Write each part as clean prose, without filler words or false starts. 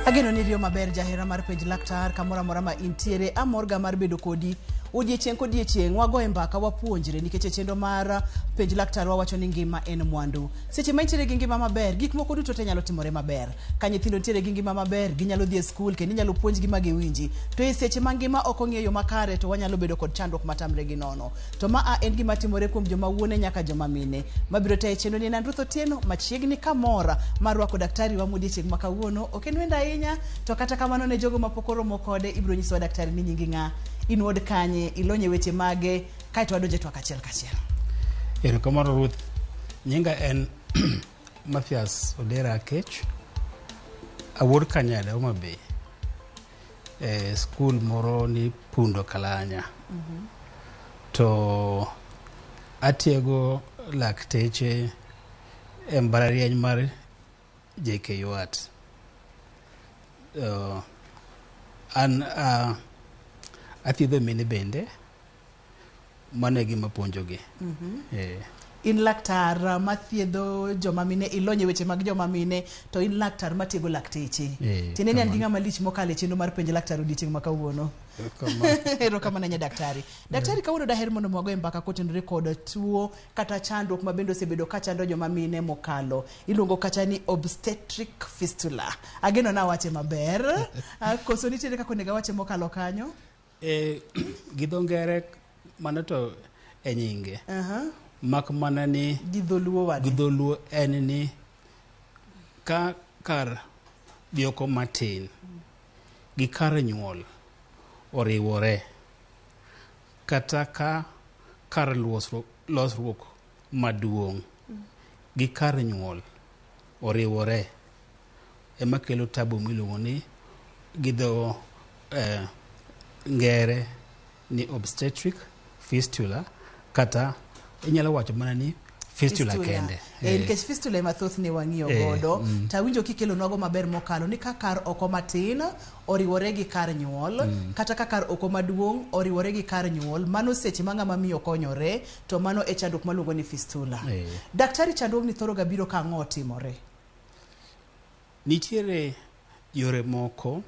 Ageno ni riyo maber jahera mar penj laktar kamoro amora ma intiere. Amorga mar bedo kodi odiechieng' kodiechieng'. Wagoye mbaka, wapuonjre nikech e chenro mar penj laktar wawacho ni ngima en mwandu. Seche ma intiere gi ngima maber, gik moko duto te nyalo timore maber. Ka nyithindo nitiere gi ngima maber, ginyalo dhi e skul kendo inyalo puonjgi ma giwinji. To e seche ma ngima ok ong'i e yo makare to wanyalo bedo kod chandruok matamre gi nono. To ma a en gima timore kuom joma wuone nyaka joma mine. Mabiro tayo chenro ni en Ruth Otieno machiegni kamora mar rwako daktari wa modiechieng' ma kawuono. Ok en wendo ahinya, to kata kamano ne jogo mapok oromo kode, ibiro nyisowa daktari ni nyingi ng'a, in wuod kanye, ilony e weche mage, kaeto wadonjo e twak achiel kachiel. Erokamano Ruth. Nyinga en Mathias Odera Akech. Awuod Kanyada, Homa Bay. E skul moro ni Pundo Kalanya. To atiego lakteche e mbalariany mar JKUAT. An athiedho mine bende, mano e gima apuonjogi. In laktar mathiedho joma mine, ilony e weche mag joma mine, to in laktar matiego lakteche. Tiende ni an gi ng'ama lich mokalo e chenro mar penj laktar odiechieng' ma kawuono. Erokamano ahinya daktari. Daktari, kawuono daher mondo wagoye mbaka kotenore kod tuo kata chandruok ma bende osebedo ka chando joma mine mokalo. Iluongo kacha ni obstetric fistula. Ageno na awache maber. Koso nitiere kaka onego awache mokalo kanyo? Gi dho ngere mano to e nyinge. Mak mana ni gi dholuo wadi. Gi dholuo en ni ka kar dhioko matin gi kar nyuol oriwore kata ka kar losruok maduong' gi kar nyuol oriwore ema kelo tabu miluongo ni gi dho ngere ni obstetric fistula, kata inyalo wacho mana ni fistula kende. Nikech fistula ema thothne wang'iyo godo. To awinjo kikelonwago maber mokalo ni ka kar oko matin oriwore gi kar nyuol, kata ka kar oko maduong' oriwore gi kar nyuol, mano seche ma ng'ama miyo konyore, to mano e chandruok maluongo ni fistula. Daktari, chandruogni thoro ga biro ka ang'o otimore? Nitiere yore moko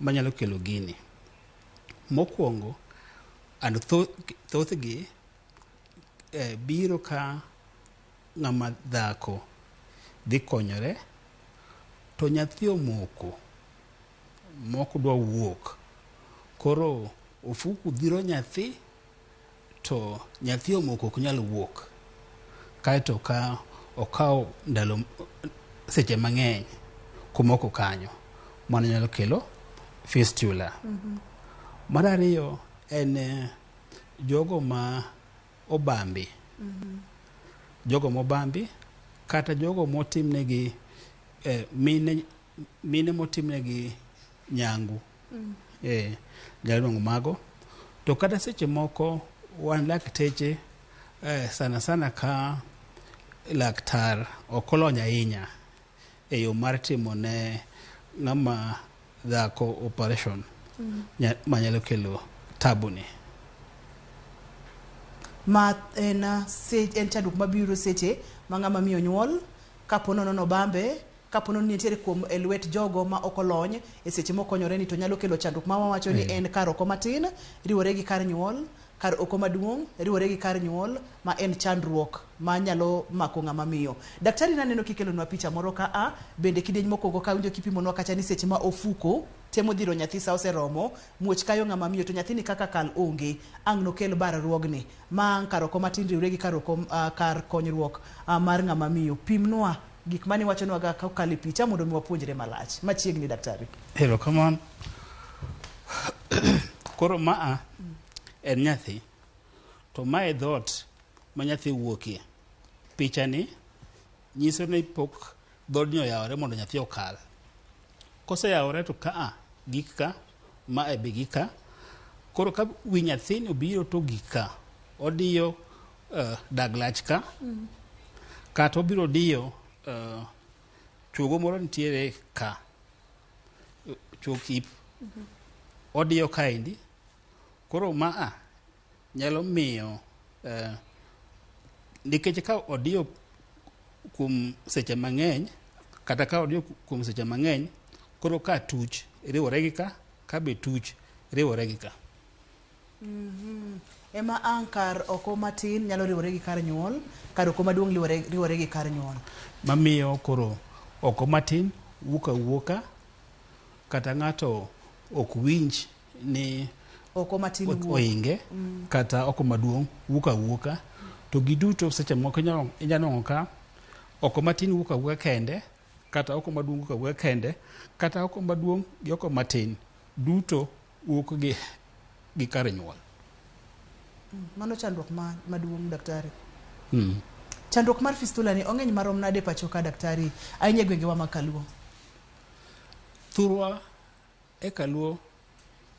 manyalo kelo gini. Mokwongo, and thothgi biro ka ng'ama dhako dhi konyore to nyathi omoko mok dwa wuok. Koro ofuku dhiro nyathi to nyathi omoko ok nyal wuok. Kaeto ka okawo ndalo seche mang'eny komoko kanyo, mano nyalo kelo fistula. Mar ariyo en jogo ma obambi. Jogo mobambi kata jogo motimnegi mine motimnegi nyangu. Nyalo nwang'o mago. To kata seche moko wan lakteche sana sana ka laktar ok olony ahinya e yo mar timo ne ng'ama dhako operation manyalo kelo tabu ni. Ma en, en chandruok mabiro seche ma ng'ama miyo nyuol, kapo nono nobambe, kapo nono nitiere kuom e lwet jogo ma ok olony e seche mokonyore ni to nyalo kelo chandruok ma wawacho ni en kar oko matin riwore gi kar nyuol, kar oko maduong' riwore gi kar nyuol, ma en chandruok ma nyalo mako ng'ama miyo. Daktari, naneno kikelonwa picha moro ka a bende kidieny mokwongo ka awinjo kipimonwa kacha ni seche ma ofuko temo dhiro nyathi sa oseromo, muoch kayo ng'ama miyo to nyathini kaka kal onge, ang' nokel barruogni ma ang' kar oko matin riwre gi kar oko kar konyruok mar ng'ama miyo. Pimnwa gik mane iwachonwa ga kokalo e picha mondo mi wapuonjre malach. Machiegni daktari. Erokamano. Koro maa en nyathi to mae dhoot ma nyathi wuokie. Picha ni nyiso ni pok dhoodni oyawore mondo nyathi okal. Koseyawore to kaa gik ka, mae be gik ka. Koro ka wi nyathini obiro to gik ka, odiyo dag lach ka, kata obiro diyo chuogo moro nitiere ka, chuok ip, odiyo kaendi. Koro maa nyalo miyo nikech ka odiyo kuom seche mang'eny kata ka odiyo kuom seche mang'eny Koro ka tuch riwore gi ka, ka be tuch riwore gi ka. Ema ang' kar oko matin nyalo riwore gi kar nyuol, kar oko maduong' riwore gi kar nyuol. Mamiyo koro oko matin wuok awuoka, kata ng'ato ok winj ni oko matin wuok. Oinge, kata oko maduong' wuok awuoka. To giduto seche moko inyalo nwang'o ka oko matin wuok awuoka kende, kata oko maduong' wuok awuoka kende, kata oko maduong' gi oko matin duto wuok gi kar nyuol. Mano chandruok maduong', daktari. Chandruok mar fistula ni ong'eny marom nade pacho ka, daktari, ahinya e gwengewa mag Kaluo? Thurwa e Kaluo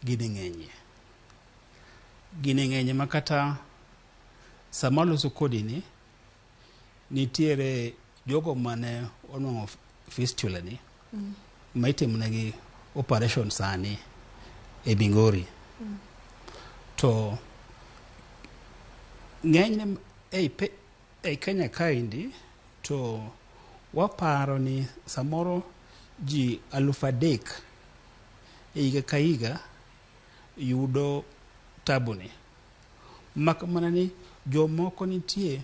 gini ng'enyie. Gini ng'enyie ma kata sama aloso kodi ni, nitiere jogo mane onwang'o fistula ni, ma itimonegi operation sani e Migori. To ng'enyne ei Kenya kaendi to waparo ni samoro ji 3,000 e higa ka higa yudo tabu ni. Mak mana ni jomoko nitie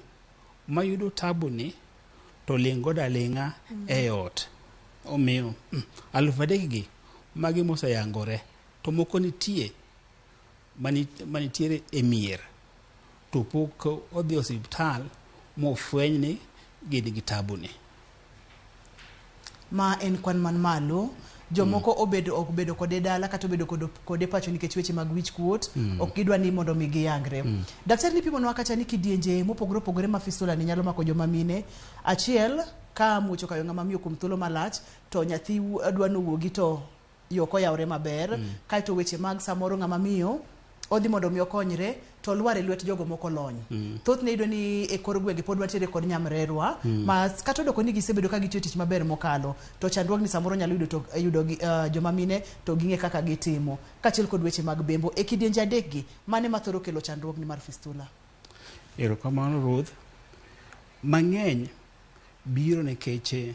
mayudo tabu ni to ling' godo aling'a e ot. Omiyo 3,000 gi magi moseyangore, to moko nitie manitiere e mier to pok odhi osiptal mofweny ni gin gi tabu ni. Ma en kwan man malo. Jomoko obedo kode dala kata obedo kode pacho nikech weche mag wich kuot, ok gidwa ni mondo mi giyangre. Daktari, nipimonwa kacha ni kidienje mopogore opogore ma fistula ni nyalo mako joma mine. Achiel, ka muoch okayo ng'ama miyo kuom thuolo malach, to nyathi dwa nowuogi to yo ok oyawre maber. Kaeto weche mag samoro ng'ama miyo odhi mondo mi okonyre to lwar e lwet jogo mok olony. Thothne iyudo ni e kor gwenge pod wantiere kod nyamrerwa, ma kata odoko ni gisebedo ka gitiyo tich maber mokalo, to chandruogni samoro nyalo yudo to yudo gi, joma mine to ging'e kaka gitimo. Kaachiel kod weche mag bembo. E kidienje adek gi, mane mathoro kelo chandruogni mar fistula? Erokamano Ruth. Mang'eny biro nikech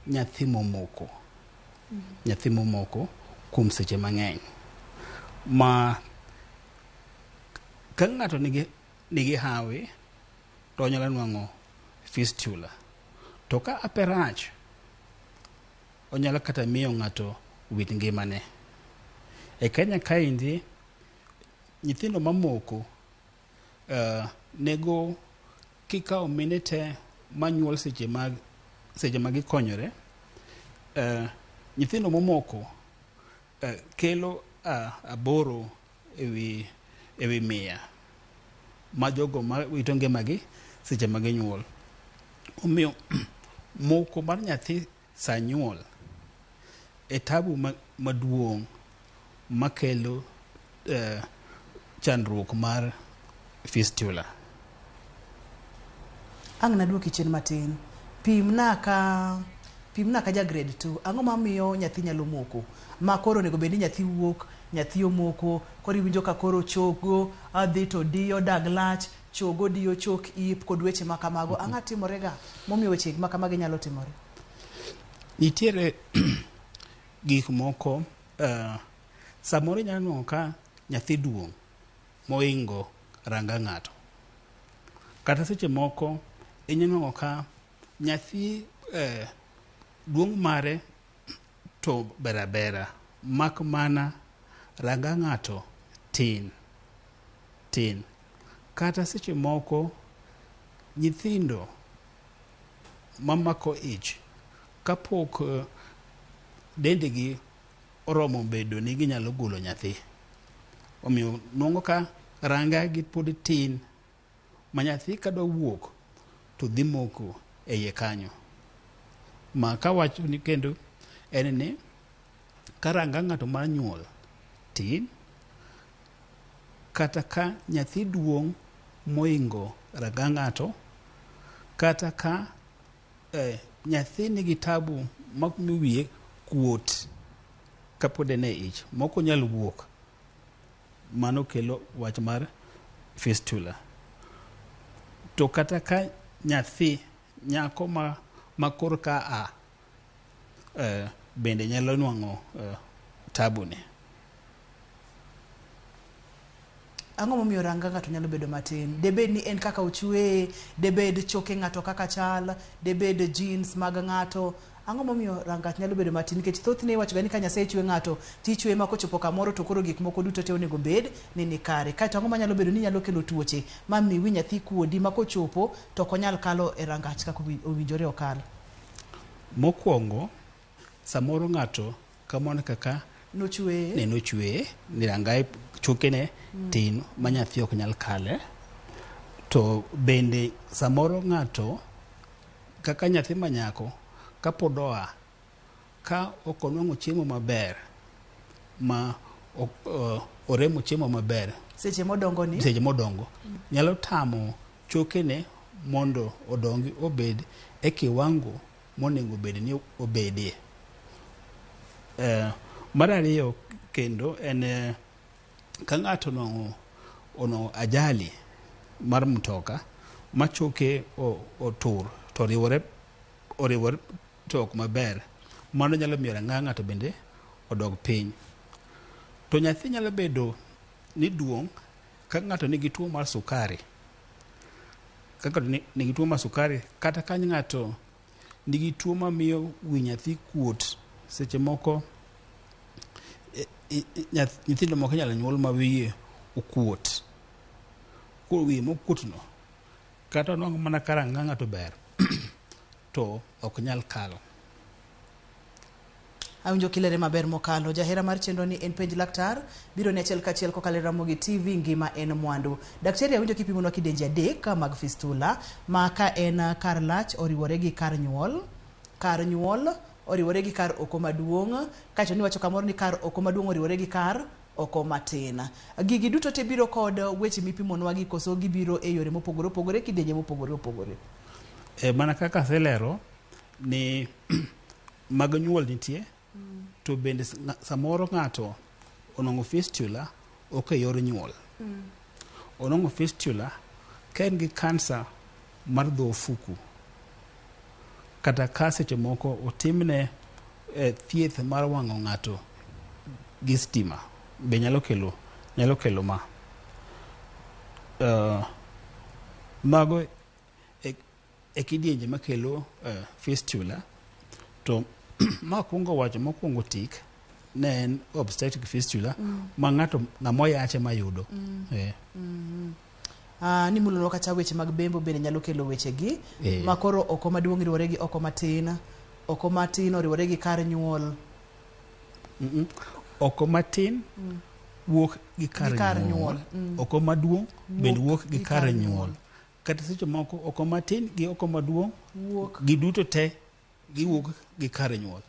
nyathi momoko. Nyathi momoko kuom seche mang'eny. Ma ka ng'ato nigi hawi to onyalo nwang'o fistula. To ka ape rach, onyalo kata miyo ng'ato wit ngimane. E Kenya kaendi, nyithindo mamoko nego kikawo mine te manyuol seche ma gikonyore, nyithindo momoko kelo 8 ewi 100 ma jogo ma wito ngimagi seche ma ginyuol. Omiyo moko mar nyathi sa nyuol e tabu maduong' makelo chandruok mar fistula. Ang' naduoki chien matin. Pimna ka ja grade 2. Ang'o mamiyo nyathi nyalo moko? Ma koro onego bed ni nyathi wuok, nyathi omoko, koro iwinjo ka koro chogo adhi to diyo dag lach, chogo diyo chok ip kod weche ma kamago. Ang'o timorega momiyo weche ma kamagi nyalo timore? Nitiere gik moko, samoro inyalo nwang'o ka nyathi duong' moingo ranga ng'ato. Kata seche moko inyalo nwang'o ka nyathi duong' mare to ber abera, mak mana ranga ng'ato tin tin. Kata seche moko nyithindo mamako ich kapok dendgi oromo bedo ni ginyalo golo nyathi. Omiyo nwang'o ka ranga gi pod tin ma nyathi kadwa wuok to dhi moko e iye kanyo. Ma kawacho ni kendo en ni ka ranga ng'ato mar nyuol tin, kata ka nyathi duong' moingo ranga ng'ato, kata ka nyathi nigi tabu mamiyo wiye kuot kapod en e ich, mok onyal wuok, mano kelo wach mar fistula. To kata ka nyathi nyako ma korka a bende nyalo nwang'o tabu ni. Ang'o momiyo ranga ng'ato nyalo bedo matin? Debed ni en kaka ochwe, debed choke ng'ato kaka chal, debed jeans mag ng'ato. Ang'o momiyo rangach nyalo bedo matin? Nikech thothne iwacho ga ni ka Nyasaye chwe ng'ato, tichwe ma kochopo kamoro to koro gik moko duto te onego bed ni nikare. Kaeto ang'o manyalo bedo ni nyalo kelo tuoche ma mi wi nyathi kuodi ma kochopo to ok onyal kalo e rangach kaka owinjore okal? Mokwongo, samoro ng'ato kamano kaka Nochweye. ne nochweye ni rangae chokene tin ma nyathi ok nyal kale. To bende samoro ng'ato kaka nyathi manyako kapod oa ka ok onwang'o chiemo maber ma oremo chiemo maber Seche modongo ni. Seche modongo nyalo tamo chokene mondo odongi obed e kiwango monego bed ni obedie. Mar ariyo kendo en ka ng'ato onwang'o ajali mar mtoka ma choke otur to oriwore to ok maber, mano nyalo miyo ranga ng'ato bende odog piny. To nyathi nyalo bedo ni duong' ka ng'ato nigi tuo mar sukari, ka ng'ato nigi tuo mar sukari kata ka ng'ato nigi tuo mamiyo wi nyathi kuot. Seche moko nyithindo moko inyalo nyuol ma wiye okuot. Koro wiye mokuot no kata onwang'o mana ka ranga ng'ato ber to ok nyal kalo. Awinjo kilere maber mokalo. Jahera mar chenro ni en Penj Laktar, biro ni achiel kachiel kokalo e Ramogi TV, ngima en mwandu. Daktari, awinjo kipimonwa kidienje adek mag fistula, ma ka en kar lach oriwore gi kar nyuol, kar nyuol oriwore gi kar oko maduong', kaeto niwacho kamoro ni kar oko maduong' oriwore gi kar oko matin. Gigi duto te biro kod weche mipimonwa gi koso gibiro e yore mopogore opogore, kidienje mopogore opogore? Mana kaka aselero ni mag nyuol nitie, to bende samoro ng'ato onwang'o fistula ok e yor nyuol. Onwang'o fistula ka en gi kansa mar dho ofuku, kata ka seche moko otimne thieth mar wang'o ng'ato gi stima be nyalo kelo ma. Mago e kidienje makelo fistula. To ma kuongo wacho mokuongo tik ne en obstetric fistula ma ng'ato ng'ama oyache mayudo. Ni mulonwa kata weche mag bembo bende nyalo kelo weche gi. Ma koro oko maduong' oriwore gi oko matin, oko matin oriwore gi kar nyuol. Oko matin wuok gi kar nyuol. Oko maduong' bende wuok gi kar nyuol. Kata seche moko oko matin gi oko maduong' wuok giduto te giwuok gi kar nyuol.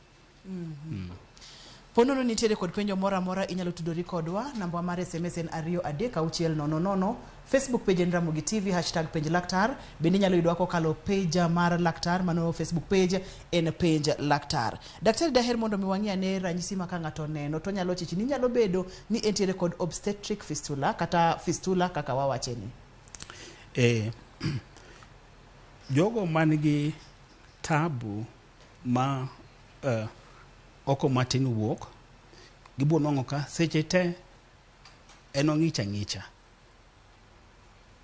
Ponono nitiere kod penjo moro amora inyalo tudori kodwa. Namba mar SMS en 23600. Facebook page en Ramogi TV, hashtag Penj Laktar. Bende inyalo yudwa kokalo page mar Laktar, mano Facebook page en Penj Laktar. Daktari, daher mondo mi wang'i ane ranyisi ma ka ng'ato oneno to nyalo chich ni nyalo bedo ni entiere kod obstetric fistula kata fistula kaka wawache ni. Jogo man gi tabu ma oko matin wuok, gibo nwang'o ka seche te en ong'ich ang'icha.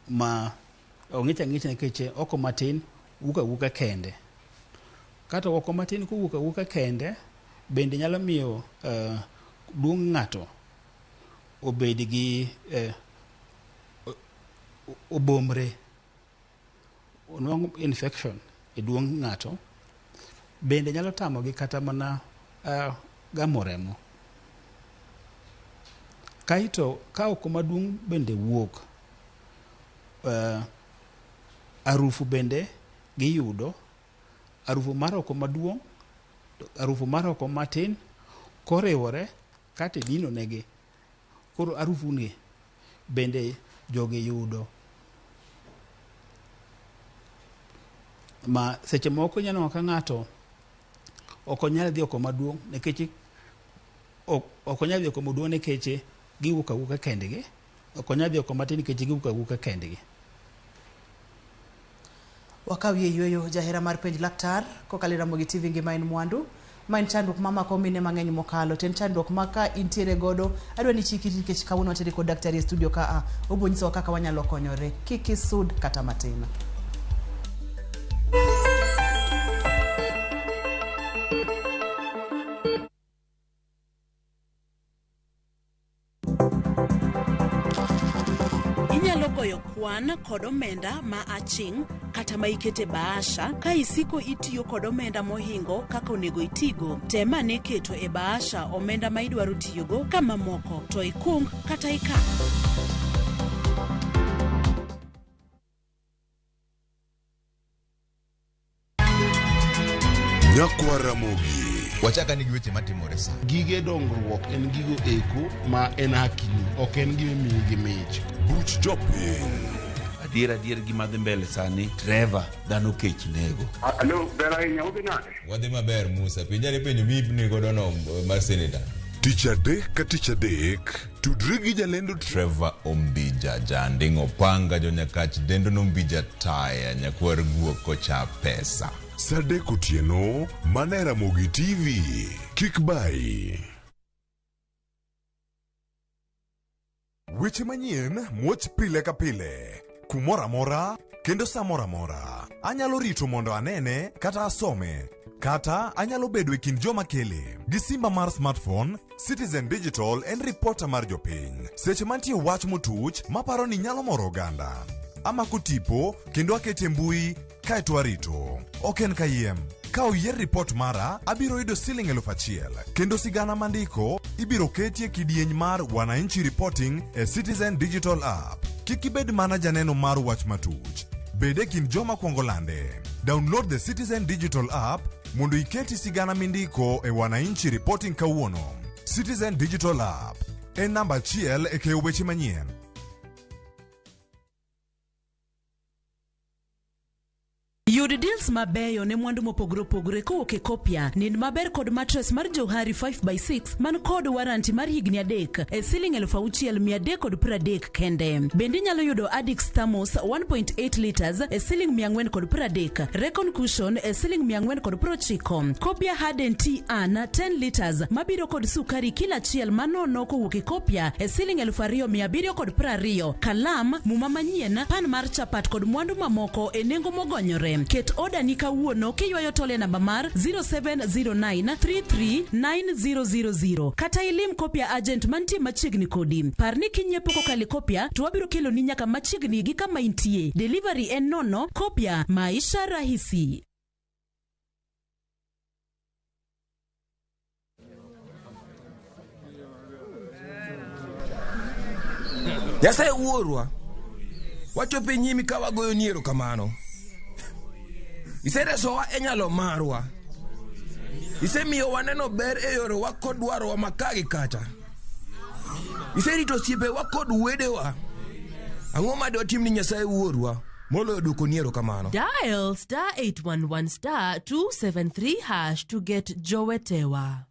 Ma ong'ich ang'icha nikech oko matin wuok awuoka kende. Kata oko matin kowuok awuoka kende bende nyalo miyo duong' ng'ato obed gi obomre, onwang'o infection e duong' ng'ato. Bende nyalo tamogi kata mana gamo remo. Kaeto ka oko maduong' bende wuok, arufu bende giyudo, arufu mar oko maduong', arufu mar oko matin koriwore kata idino negi. Koro arufu ni bende jogi yudo. Ma seche moko inyalo neno ka ng'ato ok onyal dhi oko maduong' nikech ok onyal dhi oko maduong' nikech giwuok awuoka kendgi, ok onyal dhi oko matin nikech giwuok awuoka kendgi. Wakaw yie yueyo jahera mar Penj Laktar kokalo e Ramogi TV ngima en mwandu. Ma en chandruok mamako mine mang'eny mokalo. To en chandruok ma ka intiere godo, adwa ni chiki nikech kawuono wantiere kod daktari e studio ka a. Obiro nyisowa kaka wanyalo konyore. Kik isud kata matin. Inyalo goyo kwan kod omenda ma aching' kata ma ikete bahasha ka isiko itiyo kod omenda mohingo kaka onego itigo. Tem ane keto e bahasha omenda ma idwaro tiyogo ka mamoko to ikung kata ikan. Nyakwa Ramogi. Wachaka ni gi weche matimore sa. Gige dongruok en gigo eko ma en hakini, ok en gima imiyi gi mich. Buch jopiny. Adier adier gima dhi mbele sani, Trevor, dhano kech nego. Alo, ber ahinya, udhi nade? Wadhi maber Musa. Penja ni penjo mi godo no mar senator. Tich adek ka tich adek, tudri gi jalendo Trevor Ombija Janding Opanga jonyakach dendo nombija taya nyakwar guok kocha pesa. Sa adek otieno, mana e Ramogi TV. Kik bayi. Weche manyien muoch pile ka pile, kumoro amora kendo sa moro amora. Anyalo rito mondo anene kata asome, kata anyalo bedo e kind joma kele. Gi simba mar smartphone, Citizen Digital en ripota mar jopiny. Seche mantie wach motuch maparo ni nyalo moro oganda. Amako tipo kendo akete mbui kaeto arito. Ok en kayiem. Ka oyier ripot mara, abiro yudo siling 1,000. Kendo sigana mandiko ibiro ketie kidieny mar Wananchi Reporting e Citizen Digital App. Kik ibed mana janeno mar wach matuch. Bed e kind joma kwongo lande. Download the Citizen Digital App mondo iketi sigana mindiko e Wananchi Reporting kawuono. Citizen Digital App en namba achiel e keyo weche manyien. Yud deals mabeyo ne mwandu mopogore opogore kowuok e Kopia. Nind maber kod mattress mar Johari 5x6 man kod warranty mar higni 3 e siling 6,330 kende. Bende inyalo yudo Addix Thermos 1.8 liters e siling 430, Recon Cushion e siling 490. Kopia Harden Tea Urn 10 liters mabiro kod sukari kilo achiel manono kowuok e Kopia e siling 2,720. Kalam, muma manyien, pan mar chapat kod mwandu mamoko e nengo mogonyore. Ket oda ni kawuono kiywayo tole namba mar 0709339000 kata ilim Kopia agent mantie machiegni kodi. Par ni kinyiepo kokalo e Kopia to wabiro keloni nyaka machiegni gi kama intie. Delivery en nono. Kopia, maisha rahisi. Nyasaye wuorwa, wachopo e nyimi ka wagoyoni erokamano. Iseresowa e nyalo marwa. Isemiyo waneno ber e yorewa kod dwarowa ma ka gi kacha. Iserito osiepewa kod wedewa. Ang'o ma dwatim ni Nyasaye wuorwa moloyo dwokoni erokamano? Dial star 811 star 273 hash to get Jowetewa.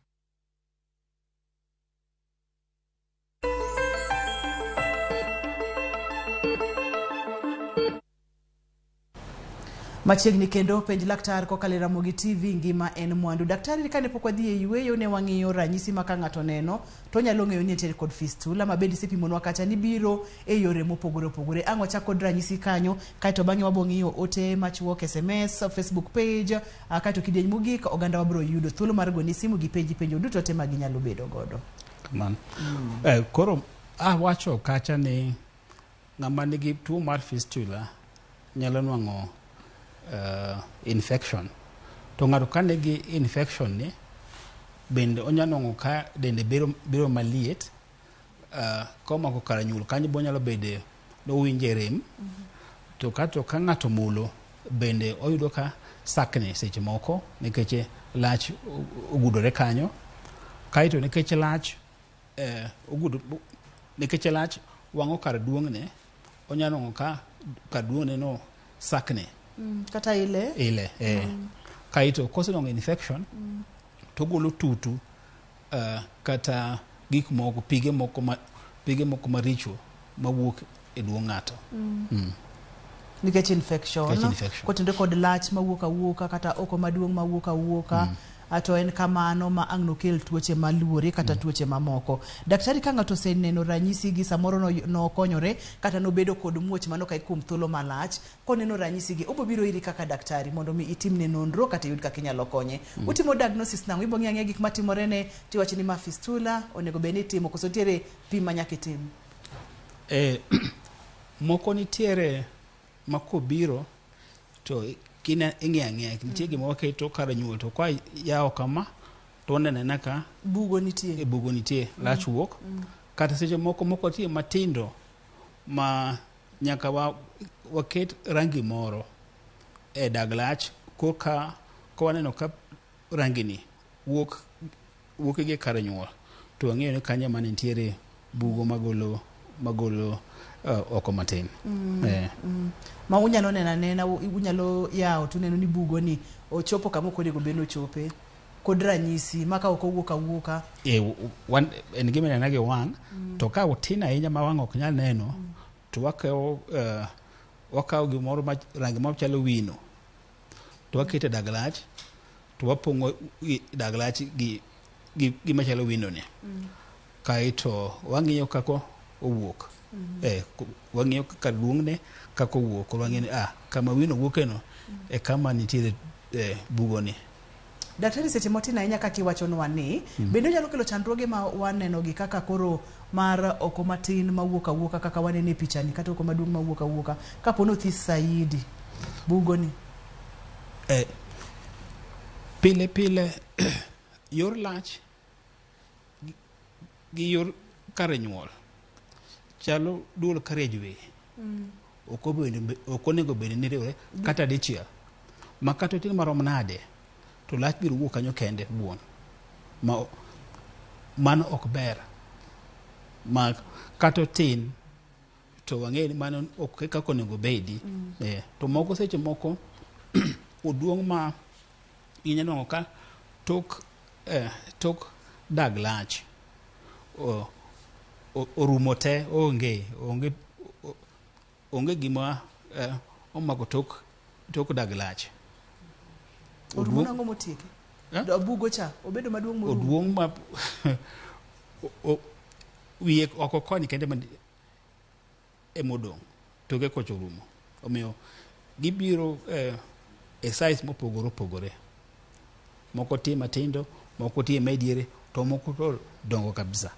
Machiegni kendo penj laktar kokalo e Ramogi TV ngima en mwandu. Daktari kane pok wadhi e yueyo ne wang'iyo ranyisi ma ka ng'ato neno to onyalo ng'eyo ni entiere kod fistula ma bende isepimonwa kacha ni biro e yore mopogore opogore. Ang' wachak kod ranyisi kanyo kaeto bang'e wabo ng'iyo ote machuok SMS, Facebook page, kaeto kidieny mogik oganda wabiro yudo thuolo mar goni simu gi penji penjo duto te ma ginyalo bedo godo. Kamano. Koro awacho kacha ni ng'ama nigi tuo mar fistula nyalo nwang'o infection. To ng'ato ka nigi infection ni bende onyalo nwang'o ka dende biro maliet, komako kar nyuol kanyo bo nyalo bede nowinje rem. To kato ka ng'ato mulo bende oyudo ka sakni seche moko nikech lach ogudore kanyo. Kaeto nikech lach nikech lach wang'o kar duong'ne, onyalo nwang'o ka kar duong'ne no sakni. Kata ile? Ile, Kaeto kosenwang'o infection, to ogolo tutu kata gik moko, pige moko maricho mawuok e duong' ng'ato. Nikech infection. Nikech infection. Kotenore kod lach mawuok awuoka kata oko maduong' mawuok awuoka. To en kamano ma ang' nokel tuoche maluore kata tuoche mamoko. Daktari, ka ng'ato oseneno ranyisi gi samoro nokonyore kata nobedo kod muoch mano kae kuom thuolo malach, koneno ranyisi gi obo biro iri kaka daktari mondo mi itimne nonro kata iyud kaka inyalo konye. Utimo diagnosis nang'o? Ibo ng'iyo ang'iya gik matimore ne tiwacho ni ma fistula onego bed ni itimo koso nitiere pim ma nyaka itim? Moko nitiere ma kobiro to kine ing'iyo ang'iya nitie gima waketo kar nyuol to kwa yawo kama to waneno anena ka bugo nitie. E bugo nitie lach wuok. Kata seche moko moko nitie matindo ma nyaka waket rangi moro e dag lach koka ka waneno ka rangi ni wuok wuok gi kar nyuol to wang'eyo ni kanyo ema nitiere bugo magolo oko matin. Ma unyalo neno anena, unyalo yawo to uneno ni bugo ni ochopo kama ok onego bed ni ochope kod ranyisi ma ka ok owuok awuoka. En gima ineno gi wang' to ka otin ahinya ma wang' ok nyal neno to wakawo gimoro ma rangi machalo wino to waketo e dag lach to wapong'o dag lach gi gima chalo wino ni. Kaeto wang'iyo kako owuok. Wang'iyo kaka duong'ne kako owuok. Koro wang'iyo ni kama wino wuokeno e kama nitiere bugo ni. Daktari, seche motin ahinya kaka iwachonwa ni bende onyalo kelo chandruoge ma waneno gi kaka koro mar oko matin mawuok awuoka kaka waneno e pichani kata oko maduong' mawuok awuoka kapo ni othis saidi bugo ni? Pile pile yor lach gi yor kar nyuol chalo duol carriageway. Ok onego bed ni riwre kata dichiel. Ma kata otin marom nade to lach biro wuok kanyo kende wuon. Ma mano ok ber. Ma kata otin to wang'eyo ni mano ok kaka onego bedi. To moko seche moko oduong' ma inyalo nwang'o ka tok dag lach orumo te, onge gima omako tok dag lach. Orumo nang'o motieke? Bugo cha obedo maduong' morumo. Oduong' ma wiye oko koni kende emodong' toke kocha orumo. Omiyo gibiro e size mopogore opogore. Moko tie matindo, moko tie mediere, to moko to dongo kabisa.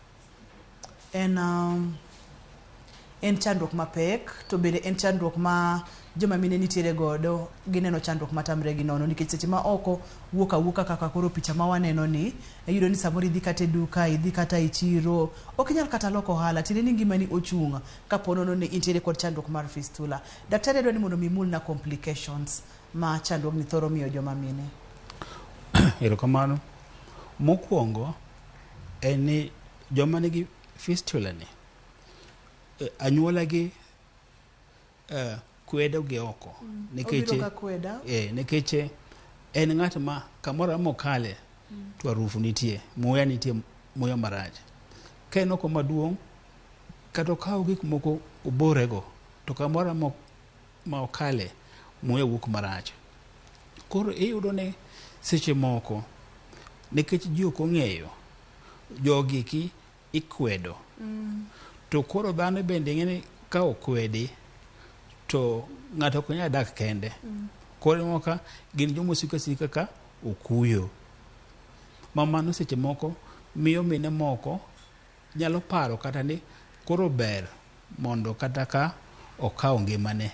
En chandruok mapek to bende en chandruok ma joma mine nitiere godo gineno chandruok matamre gi nono nikech seche ma oko wuok awuoka kaka koro picha ma waneno ni iyudo ni samoro idhi kata e duka, idhi kata e chiro, ok inyal kata loko ohala, tiende ni ngimani ochung' kapo nono ni intiere kod chandruok mar fistula. Daktari adwa ni mondo mi imulna complications ma chandruogni thoro miyo joma mine. Erokamano. Mokwongo en ni joma nigi fistula ni anyuola gi kwedo gi oko. Nikech en ng'at ma kamoro mokale to harufu nitie, muya nitie, muya marach. Ka en oko maduong' kata okaw gik moko oborego to kamoro ma okale muya wuok marach. Koro iyudo ni seche moko nikech ji ok ong'eyo jogi ki ikwedo. To koro dhano bende ng'e ni ka okwedi to ng'ato ok nyal dak kende. Koro ineno ka gin joma osiko asika ka okuyo. Ma mano seche moko miyo mine moko nyalo paro kata ni koro ber mondo kata ka okaw ngimane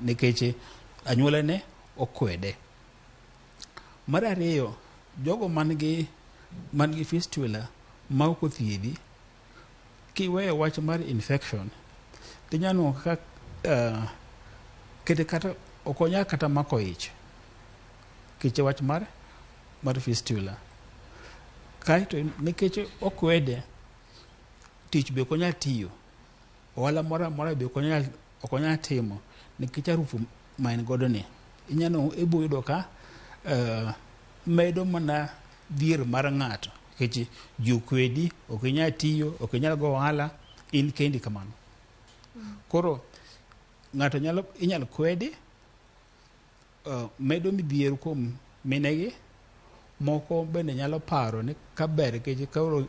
nikech anyuolane okwede. Mar ariyo, jogo man gi fistula ma ok othiedhi, kiweyo wach mar infection tinyalo nwang'o ka kete kata ok onyal kata mako ich nikech wach mar fistula. Kaeto nikech okwede, tich be ok onyal tiyo, ohala moro amora be ok onyal timo nikech harufu ma en godo ni. Inyalo ibo yudo ka medo mana dhier mar ng'ato nikech ji okwedi, ok inyal tiyo, ok inyal go ohala, in kendi kamano. Koro ng'ato inyalo kwedi, medo midhiero kuom minegi. Moko bende nyalo paro ni kaber nikech koro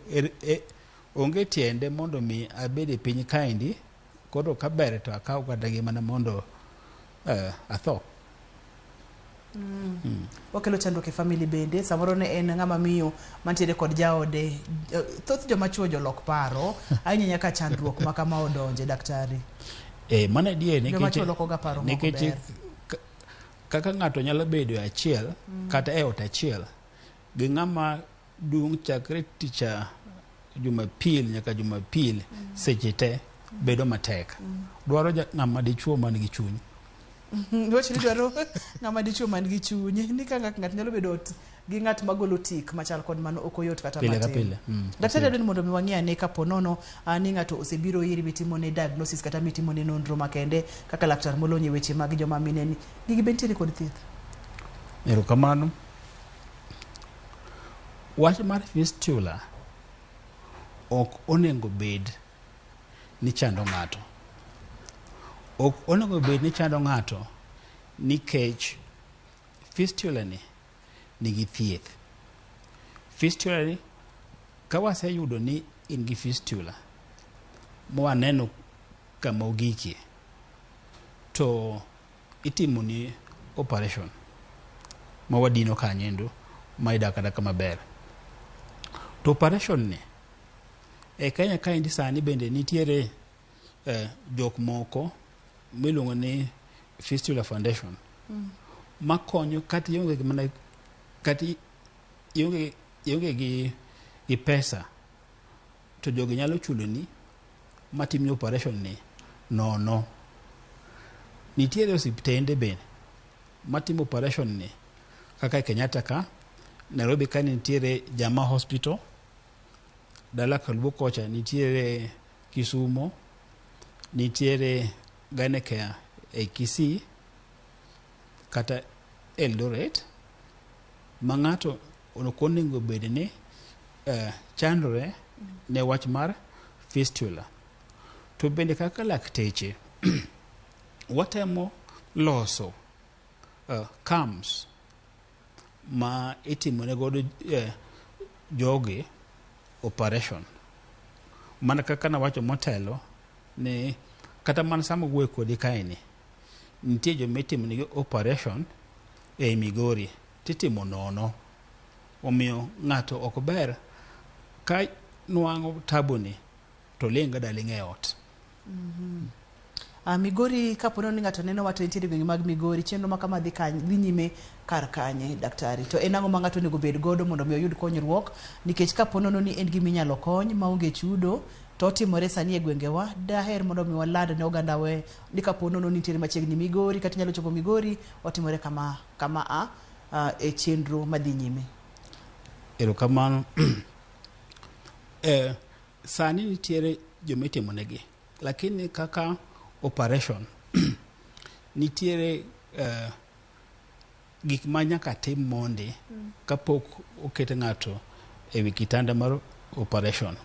onge tiende mondo mi abed e piny kaendi, koro kaber to akaw kata ngimana mondo atho. Wakelo chandruok e family bende. Samoro ne en ng'ama miyo mantiere kod jaode. Thoth joma chuo jolok paro ahinya nyaka chandruok ma kama odonje, daktari. Mano adier. Joma chuo loko ga paro mok Nikech ber. kaka ng'ato nyalo bedo e achiel kata e ot achiel gi ng'ama duong' chakre ticha Jumapil nyaka Jumapil seche te bedo matek. Dwaro ng'ama dichuo man gi chuny. Wach ni dwaro ng'ama dichuo man gi chuny ni ka ng'ato nyalo bedo ot gi ng'at magolo tik machal kod mano ok oyot kata Pile ka matin. pile. Daktari, adwa ni mondo mi wang'i ane kapo nono ni ng'ato osebiro iri mitimone diagnosis kata mitimone nonro makende kaka laktar molony e weche mag joma mine ni gigi be nitiere kod thieth? Erokamano. Wach mar fistula ok onego bed ni chando ng'ato. Ok onego bed ni chando ng'ato nikech fistula ni nigi thieth. Fistula ni, ka waseyudo ni in gi fistula ma waneno kama ogikie, to itimoni operation ma wadino kanyo ma idak adaka maber. To operation ni e Kenya kaendi sani bende nitiere jok moko miluongo ni Fistula Foundation makonyo kata ionge gi mana kata ionge gi pesa to jogi nyalo chuloni matimni operation ni nono. Nitiere osiptende bende matimo operation ni kaka Kenyatta ka, Nairobi ka nitiere Jama Hospital, dala kaluo kocha nitiere Kisumo, nitiere Gynecare e Kisii kata Eldoret, ma ng'ato ok onego bed ni chandore ne wach mar fistula. To bende kaka lakteche watemo loso camps ma itimone godo jogi operation. Mana kaka nawacho motelo ni kata mana sama wuoyo kodi kaeni, nitie joma itimonegi operation ei Migori titimo nono. Omiyo ng'ato ok ber ka nwang'o tabu ni to ling' ga daling' e ot. Migori, kapo ni ng'ato neno wa to entiere e gwenge mag Migori, chenro ma kama dhi nyime kar kanye, daktari? To en ang'o ma ng'ato onego bed godo mondo mi oyud konyruok? Nikech kapo nono ni en gima inyalo kony maonge chudo to otimore sani e gwengewa, daher mondo mi waland ne oganda we ni kapo nono ni nitiere machiegni Migori kata inyalo chopo Migori, otimore kama kama a e chenro madhi nyime. Erokamano. Sani nitiere joma itimonegi, lakini kaka operation nitiere gik ma nyaka tim mondi kapok oket ng'ato e wi kitanda mar operation.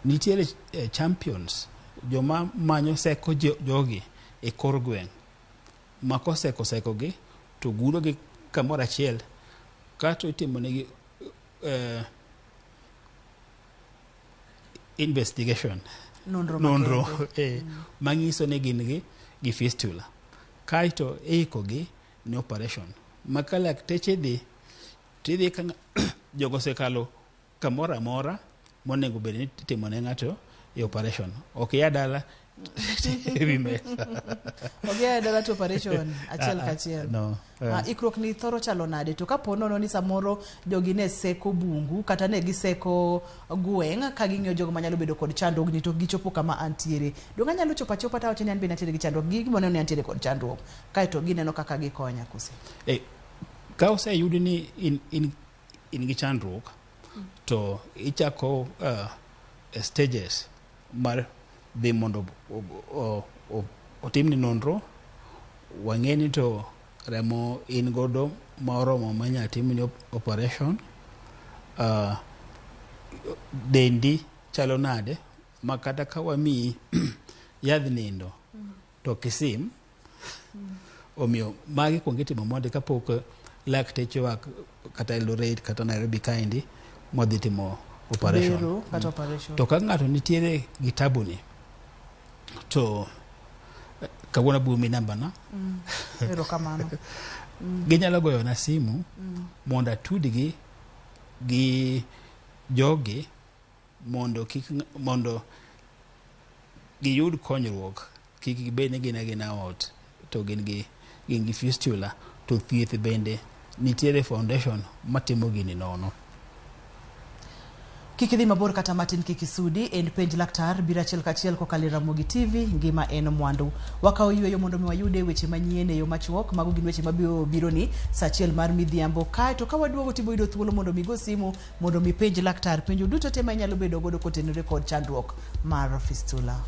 Nitiere champions, joma manyo seko jogi e kor gweng' ma koseko sekogi to gurogi kamoro achiel kato itimonegi investigation, nonro, nonro makende. Manyiso ni gin gi fistula, kaeto iikogi ne operation ma ka lakteche dhi tidhi ka jogo osekalo kamoro amora monego bed ni itimo ne ng'ato e operation. Ok iya dala ewi mesa. Ok iya dala to operation achiel kachiel. No. Ikruok ni thoro chalo nade? To kapo nono ni samoro jogi ne seko bungu kata ne giseko gweng' ka ging'iyo jogo manyalo bedo kod chandruogni to gichopo kama antiere, donge anyalo chopo achopa tawacho ni an bende antiere gi chandruok, gima neno ni antiere kod chandruok, kaeto gineno kaka gikonya kose? Ka oseyudi ni in gi chandruok to ichako stages mar dhi mondo otimni nonro, wang'e ni to remo in godo ma oromo ma inyalo timni operation, dendi chalo nade ma kata ka wamiyi yadh nindo to kisim. Omiyo magi kuong itimo mondi kapok laktechewa kata Eldoret kata Nairobi kaendi mwadhi timo operation. Bero kata operation. To ka ng'ato nitiere gi tabu ni to kawuono abiro miyi namba na. Erokamano. Ginyalo goyona simu mondo atudgi gi jogi mondo kik mondo giyud konyruok, kik gibed ni gin agina ot to gin gi fistula, to thieth bende nitiere foundation matimo gini nono. Kik idhi mabor kata matin, kik isudi, en Penj Laktar biro achiel kachiel kokalo e Ramogi TV, ngima en mwandu. Wakawo yueyo mondo mi wayude weche manyien e yo machuok, mago gin weche mabiro bironi saa achiel mar midhiambo. Kae to ka waduogo to ibo yudo thuolo mondo mi go simu mondo mi penj laktar penjo duto te ma inyalo bedo godo kotenore kod chandruok mar fistula.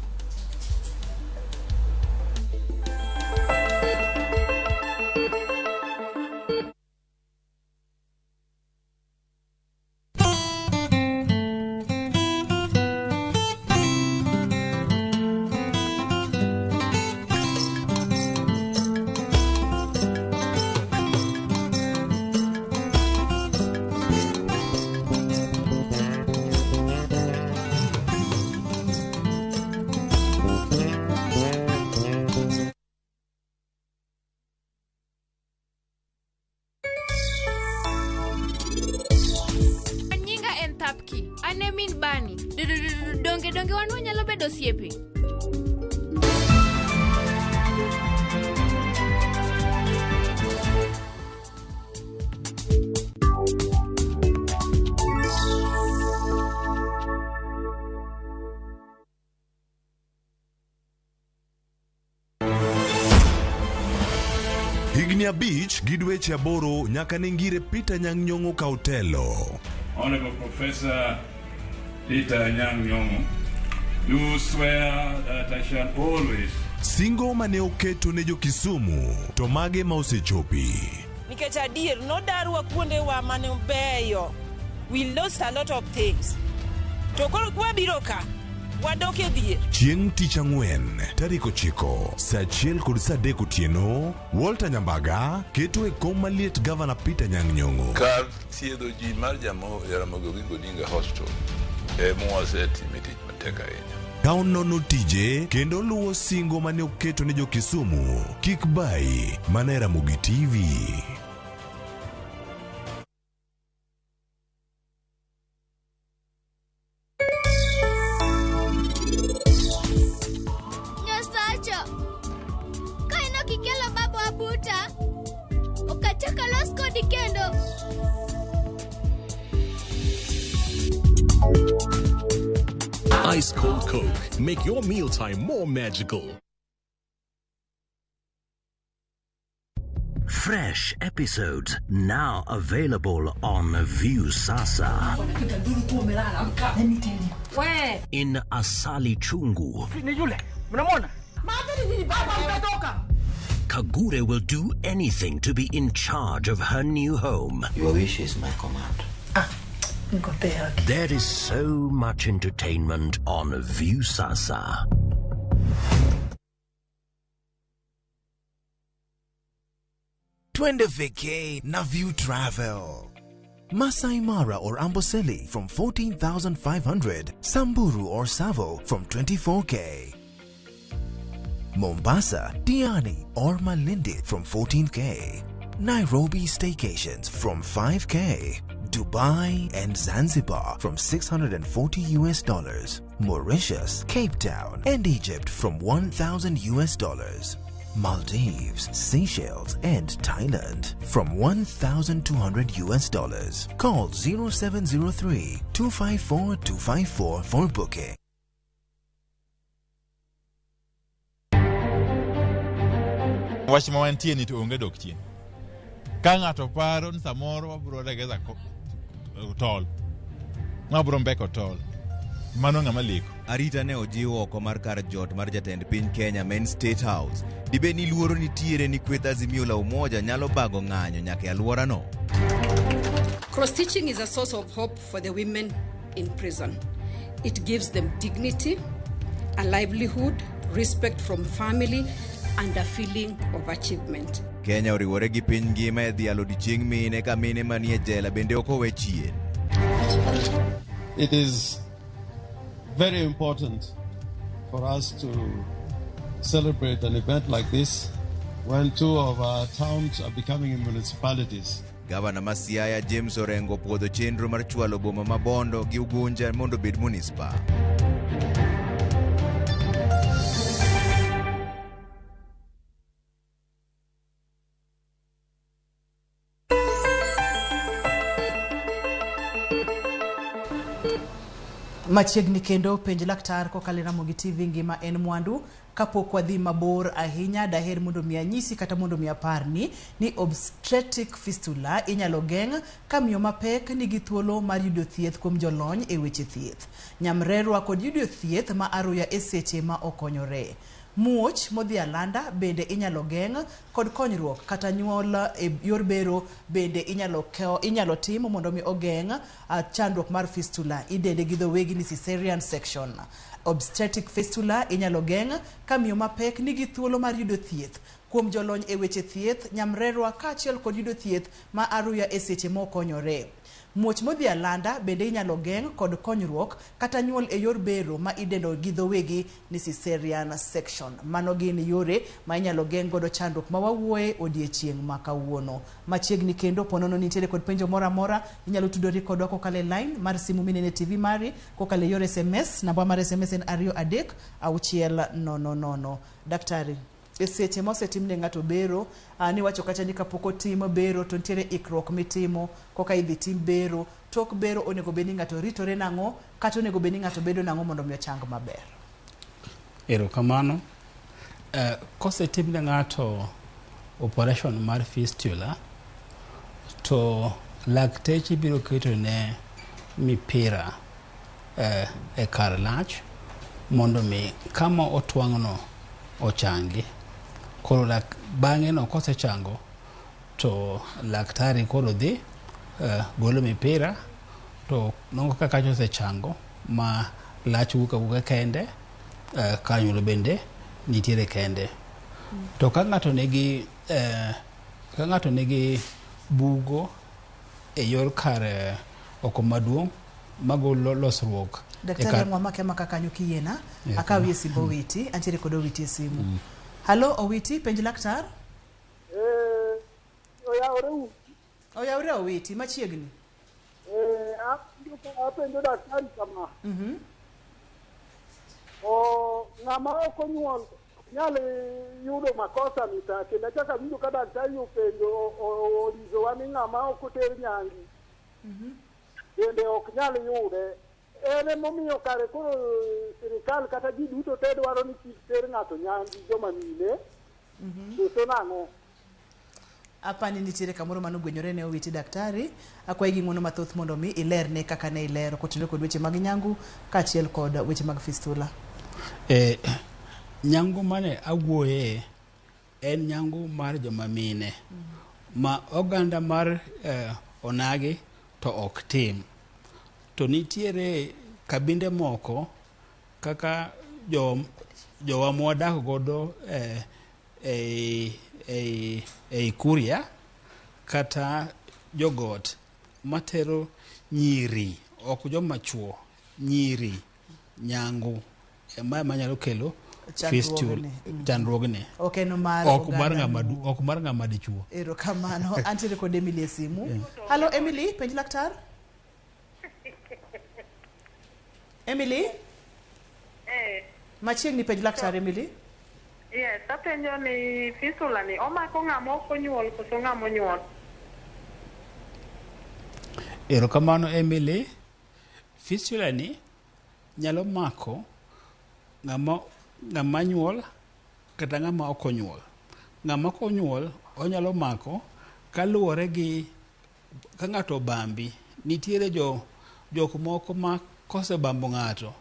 Nyinga en Thapki. An e min Bani. Donge donge wan wanyalo bedo osiepe? Higni 5 gi dweche 8 nyaka ne ngire Peter Anyang' Nyong'o kaw telo. Honorable Professor Peter Anyang' Nyong'o, do swear that I shall always Singo mane oketo ne jo Kisumu to mage ma osechopi. Nikech adier nodarwa kuondewa mane beyo. We lost a lot of things. To koro kwabiro ka, wadok e dhier. Chieng' tich ang'wen tarik 9 saa 1 kod saa 3 otieno, Walter Nyambaga keto e kom maliet Gavana Peter Anyang' Nyong'o. Kar thiedho ji mar Jaramogi Oginga Odinga Hospital ema wasetime tich matek ahinya. Ka onono tije kendo luwo singo mane oketo ne jo Kisumu, kik bayi mana e Ramogi TV. Nyasacha, ka in ok ikelo baba buta, ok achak alos kodi kendo. Ice Cold Coke. Make your mealtime more magical. Fresh episodes now available on Viusasa. In Asali Chungu, Kagure will do anything to be in charge of her new home. Your wish is my command. There is so much entertainment on Viusasa. Twende vacay na View Travel. Masai Mara or Amboseli from 14,500, Samburu or Savo from 24K. Mombasa, Diani or Malindi from 14K. Nairobi staycations from 5K. Dubai and Zanzibar from $640 US. Mauritius, Cape Town and Egypt from $1,000 US. Maldives, Seychelles and Thailand from $1,200 US. Call 0703 254 254 for booking. Wach ma wantie ni to onge dok chien. Ka ng'ato paro ni samoro wabiro regeza tol, wabiro mbeko tol, mano ng'ama leko. Arita ne ojiw oko mar kar jot mar jatend piny Kenya main State House. Dibed ni luoro nitiere ni kweth Azimio la Umoja nyalo bago ng'anyo nyaka e alworano. Cross-stitching is a source of hope for the women in prison. It gives them dignity, a livelihood, respect from family, and a feeling of achievement. Kenya oriwore gi piny ngima e dhialo odiechieng mine ka mine manie jela bende ok owe chien. It is very important for us to celebrate an event like this when two of our towns are becoming municipalities. Gavana ma Siaya James Orengo opuodho chenro mar chwalo boma ma Bondo gi Ugunja mondo obed munispa. Machiegni kendo penj laktar kokalo e Ramogi TV ngima en mwandu. Kapok wadhi mabor ahinya, daher mondo mi anyisi kata mondo mi aparni ni obstetric fistula inyalo geng' ka miyo mapek nigi thuolo mar yudo thieth kuom jolony e weche thieth. Nyamrerwa kod yudo thieth ma aruya e seche ma okonyore. Muoch modhi alanda bende inyalo geng' kod konyruok kata nyuol e yor bero bende inyalo, inyalo tim mondo mi ogeng' chandruok mar fistula. Idende gi dho wegi ni cesarean section. Obstetric fistula inyalo geng' ka miyo mapek nigi thuolo mar yudo thieth kuom jolony e weche thieth, nyamrerwa kaachiel kod yudo thieth ma aruya e seche mokonyore. Muoch modhi alanda bende inyalo geng' kod konyruok kata nyuol e yor bero ma idendo gi dho wegi ni cesarean section. Mano gin yore ma inyalo geng' godo chandruok ma wawuoye odiechieng' ma kawuono. Machiegni kendo ponono nitiere kod penjo moro amora, inyalo tudori kodwa kokalo e line mar simu minene TV mari, kokalo e yor SMS, namba mar SMS en 2 3 6 0 0. Daktari, e seche ma osetim ne ng'ato bero, niwacho kacha ni kapok otim bero to nitiere ikruok mitimo koka idhi tim bero. Tok bero onego bed ni ng'ato ritore nang'o kata onego bed ni ng'ato bedo nang'o mondo mi ochang maber? Erokamano. Kosetim ne ng'ato operation mar fistula to lakteche biro keto ne mipira e kar lach mondo mi kama otwang'no ochangi. Koro lak, bang'e no kosechango to laktari koro dhi golo mipira to nongo ka kacha osechango ma lach wuok awuoka kende, kanyuolo bende nitiere kende. To ka ng'ato nigi ka ng'ato nigi bugo e yor kar oko maduong' magolo losruok e Daktari kar ang'o make maka kanyo kiyiena Yeah, akawie simb Owiti antiere kod Owiti e simu. Halo Owiti, penj laktar. Oyawore u. Oyawre Owiti, machiegni. Apenjo daktari kama. O ng'ama ok onyuol nyal yudo makosa ni ta kendo achako awinjo ka daktari openjo onyisowa ni ng'ama ok oter nyangi bende ok nyal yude. En emomiyo kare koro sirikal kata ji duto te dwaro ni kik ter ng'ato nyangi joma mine. Koso nang'o? Apani nitiere kamoro manogwenyore ne Owiti daktari. Akwayi gi ng'uono mathoth mondo mi ilerne kaka ne ilero kotenore kod weche mag nyangu kaachiel kod weche mag fistula. Nyangu mane awuoye en nyangu mar joma mine ma oganda mar onagi to ok tim. To nitiere kabinde moko kaka jowa mwadak godo ei Kuria kata jogot matero nyiri, ok joma chuo, nyiri nyangu ema manyalo kelo fistula, chandruogni. Ok en mar ok mar oganda ng'ama Luo. Ok mar ng'ama dichuo. Erokamano. Antiere kod Emily e simu. Halo Emily, penj laktar. Emily, machiegni penj laktar Emily. Yes, apenjo ni fistula ni omako ng'ama ok onyuol koso ng'ama onyuol? Erokamano Emily. Fistula ni nyalo mako ng'ama nyuol kata ng'ama ok onyuol. Ng'ama ok onyuol onyalo mako kaluwore gi ka ng'ato obambi. Nitiere jok moko ma kosebambo ng'ato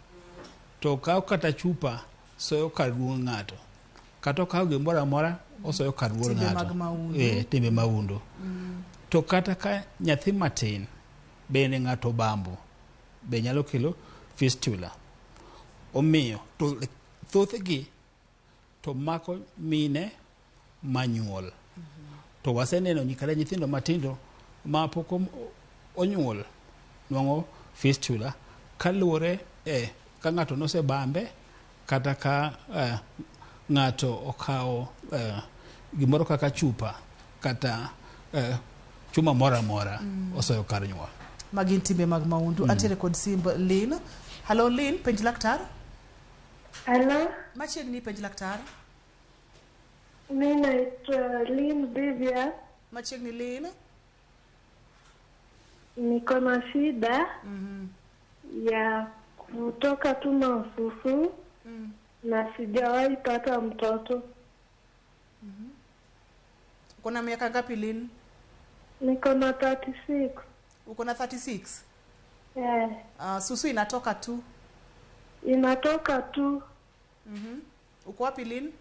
to okaw kata chupa soyo kar duong' ng'ato. Kata okaw gimoro amora osoyo kar duong' Timbe ng'ato. mag mahundu. Timbe mahundu. To kata ka nyathi matin bende ng'ato obambo be nyalo kelo fistula. Omiyo to thothgi to mako mine manyuol. To waseneno kata nyithindo matindo ma pok onyuol nwang'o fistula kaluwore ka ng'ato nosebambe kata ka ng'ato okawo gimoro kaka chupa kata chuma moro amora osoyo kar nyuol. Magin timbe mag maundu. Antiere kod simb Lin. Hello Lin, penj laktar. Hello. Machiegni, penj laktar. Mi naitwa Lynn Vivian. Machiegni Lynn. Niko na shida ya kutoka tu maususu na sijawahi pata mtoto. Uko na miaka ngapi Lynn? Niko na 36. Uko na 36? Yeah. Susu inatoka tu? Inatoka tu. Uko wapi Lynn?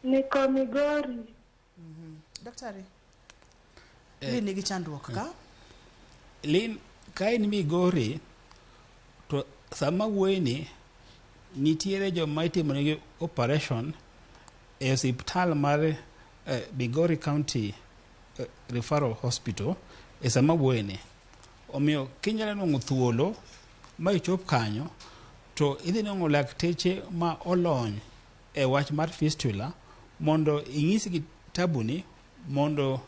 Niko Migori. Daktari. Lynn nigi chandruok ka? Lynn, ka in Migori to sama wuoyini nitiere joma itimonegi operation e osiptal mar Migori County Referral Hospital e sama wuoyini. Omiyo kinyalo nwang'o thuolo ma ichop kanyo to idhi nwang'o lakteche ma olony e wach mar fistula mondo inyisgi tabuni mondo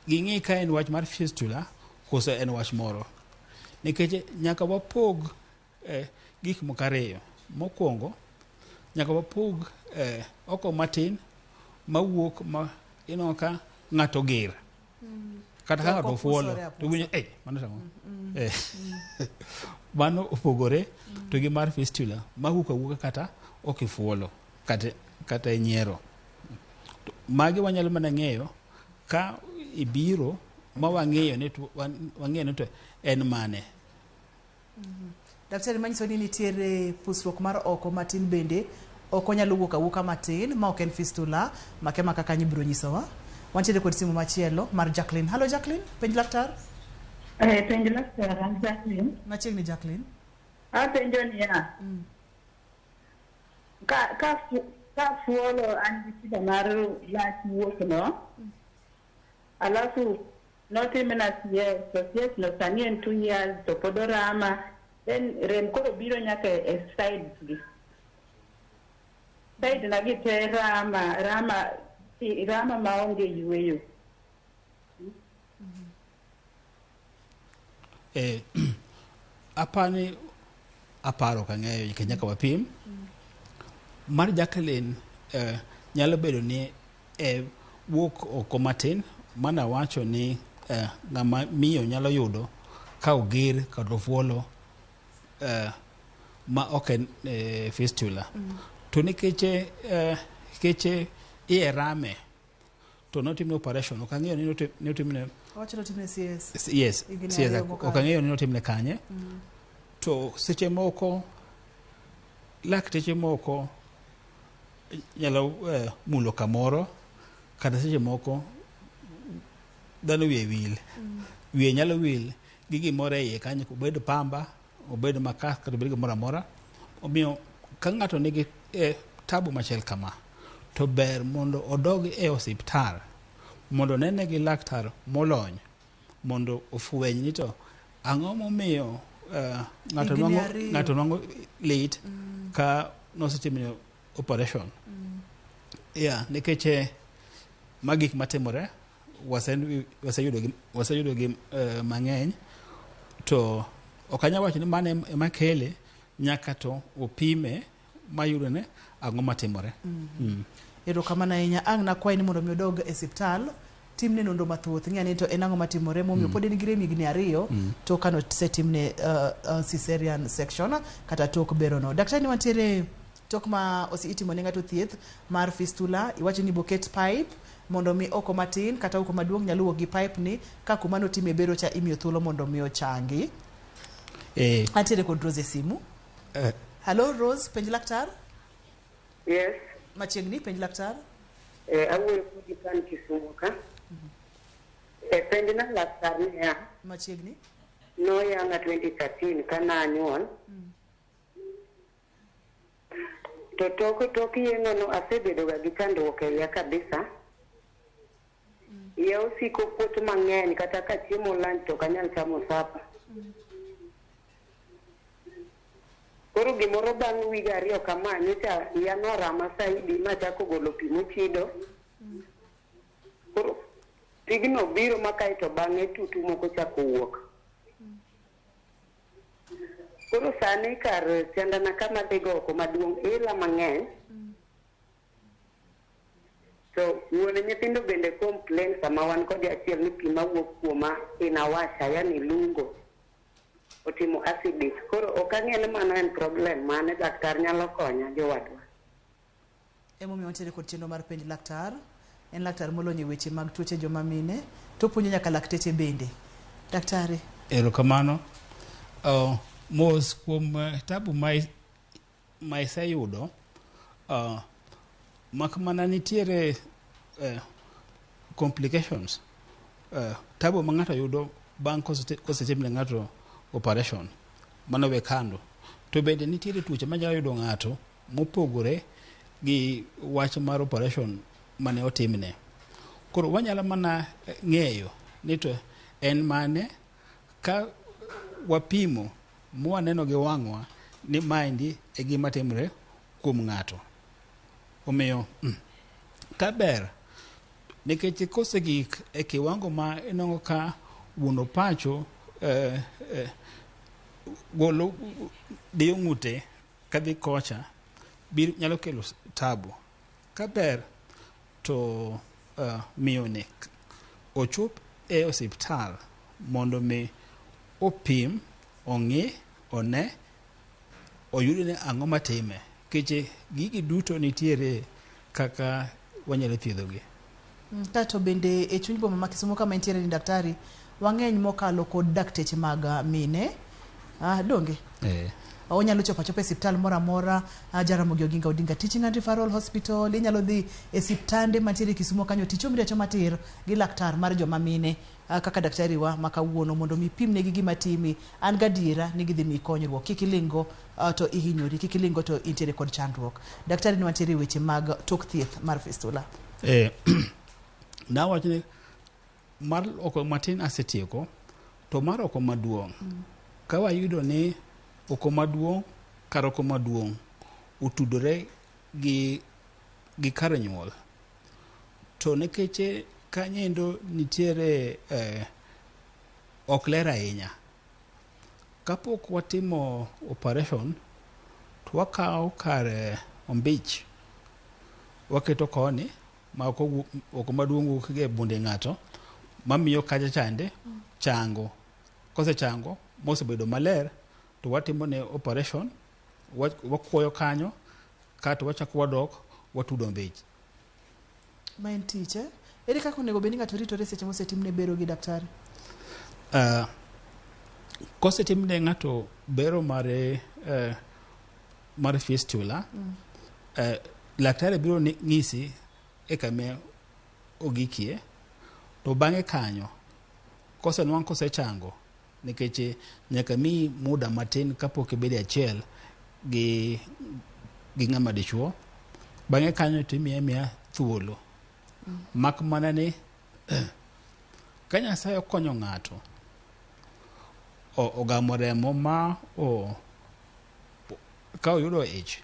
ging'i ka en wach mar fistula koso en wach moro. Nikech nyaka wapog gik moko ariyo. Mokwongo, nyaka wapog oko matin mawuok ma ineno ka ng'ato ger. Kata ka ng'ato ofuolo to iwinjo mano tang'o? Mano opogore to gi mar fistula mawuok awuoka kata ok ifuolo kata inyiero. Magi wanyalo mana ng'eyo ka ibiro ma wang'eyo ni to wang'eyo ni to en mane. Daktari, manyiso ni nitiere pusruok mar oko matin bende ok onyalo wuok awuoka matin ma ok en fistula makema kaka ibiro nyisowa. Wantiere kod simu machielo mar Jacqueline. Hello Jacqueline, penj laktar. Penj laktar, an Jacqueline. Machiegni Jacqueline. Apenjo niya. Ka fuolo an gi shida mar lach wuok no. Alafu notimna CS, to CS no sani en 2 years to pod orama. Then rem koro biro nyaka e sides gi. Side na gi te rama, rama, rama maonge yueyo. Apani aparo kang'eyo nikech nyaka wapim. Mar Jacqueline nyalo bedo ni wuok oko matin mana wacho ni ng'ama miyo nyalo yudo ka oger kata ofuolo ma ok en fistula. To nikech iye rame to notimne operation, ok ang'eyo ni notimne Owacho notimne CS. Yes, CS, ok ang'eyo ni notimne kanye. To seche moko lakteche moko nyalo mulo kamoro kata seche moko dhano wiye wil. Wiye nyalo wil gi gimoro e iye kanyo, obed pamba, obed makas kata obed gimoro amora. Omiyo ka ng'ato nigi tabu machal kama to ber mondo odog e osiptal mondo onene gi laktar molony mondo ofweny ni to ang'o momiyo ng'ato nwang'o lit ka nosetimne operation. Yeah, nikech ma gik matimore waseyudo gi mang'eny to ok anyal wacho ni mano ema kele, nyaka to opime mayudo ne ang'o matimore. Erokamano ahinya. Ang' nakwayi ni mondo mi odog e osiptal timne nonro mathoth, ng'e ni to en ang'o matimore momiyo pod en gi rem higni 2 tok kane osetimne cesarean section kata tok berono. Daktari, ni wantiere tok ma itimo ne ng'ato thieth mar fistula, iwacho ni boket pipe mondo mi oko matin kata oko maduong' nyalo wuok gi pipe ni ka kuma notime bero cha imiyo thuolo mondo mi ochangi. Antiere kod Rose e simu. Hello Rose, penj laktar. Yes. Machiegni, penj laktar. Awuoyo kodi kan Kisumu ka. Penj na laktar niya. Machiegni. Noyang'a 2013 kana anyuol. To tok yeng'o no asebedo ga gi chandruok e iya kabisa. Iya osiko kuot mang'eny kata ka chiemo lunch to ok anyal chamo supper. Koro gimoro bang' wige ariyo kama nyocha iya norama saidi machako golo pi mochido. Koro pigno biro ma kaeto bang'e tutu moko chako wuok. Koro sani kar siandana kama adhigo oko maduong' ila mang'eny. To wuon nyithindo bende complain sama wan kode achiel ni pi mawuok kuoma inawasha yani lungo otimo acidic. Koro ok ang'e ni mano en problem mane laktar nyalo konya jowadwa. Emomiyo wantiere kod chenro mar penj laktar. En laktar molony e weche mag tuoche joma mine to puonjo nyaka lakteche bende. Daktari. Erokamano. Mos kuom tabu ma iseyudo mak mana nitiere complications tabu ma ng'ato yudo bang' kosetimne ng'ato operation mano we kando to bende nitiere tuoche manyalo yudo ng'ato mopogore gi wach mar operation mane otimne. Koro wanyalo mana ng'eyo ni to en mane ka wapimo mwaneno gi wang'wa ni maendi e gima timre kuom ng'ato. Omiyo ka ber nikech kosegik e kiwango ma inwang'o ka wuon opacho golo diyo ng'ute kadhi kocha nyalo kelo tabu. Ka ber to miyo ni ochop e osiptal mondo mi opim, ong'i, one, oyud ni ang'o matime. Nikech gigi duto nitiere kaka wanyalo thiedhogi. Kato bende e chuny boma ma Kisumu kama entiere ni daktari, wang'eny mokalo kod dakteche mag mine. Donge? Onyalo chopo achopa e siptal moro amora, Jaramogi Oginga Odinga Teaching and Referral Hospital, inyalo dhi e siptande mantiere Kisumu kanyo tichomri achoma tir gi laktar mar joma mine kaka daktari wa ma kawuono mondo mi pimnegi gima timi. An gadiera ni gidhi miyi konyruok. Kik iling'go to ihinyori, kik iling'go to intiere kod chandruok. Daktari ni wantiere e weche mag tok thieth mar fistula. Nawach ni mar oko matin asetieko, to mar oko maduong' ka wayudo ni oko maduong' kar oko maduong' otudore gi kar nyuol, to nikech kanyendo nitiere ok ler ahinya, kapok watimo operation to wakawo kar ombich waketo koni ma oko maduong' wuok e bunde ng'ato mamiyo kacha chande chango. Kosechango mosebedo maler to watimo ne operation, wakuoyo kanyo kato wachako wadok watudo ombich. Ma en tich, eh? Ere kaka onego bed ni ng'ato ritore seche mosetimne bero gi daktari? Kosetimne ng'ato bero mar fistula, laktari biro ng'isi e kama ogikie, to bang'e kanyo kosenwang' kosechango, nikech nyaka miyi muda matin kapok ibedo achiel gi ng'ama dichuo, bang'e kanyo to imiye amiya thuolo. Mak mana ni ka Nyasaye okonyo ng'ato ogamo remo ma ka oyudo ich,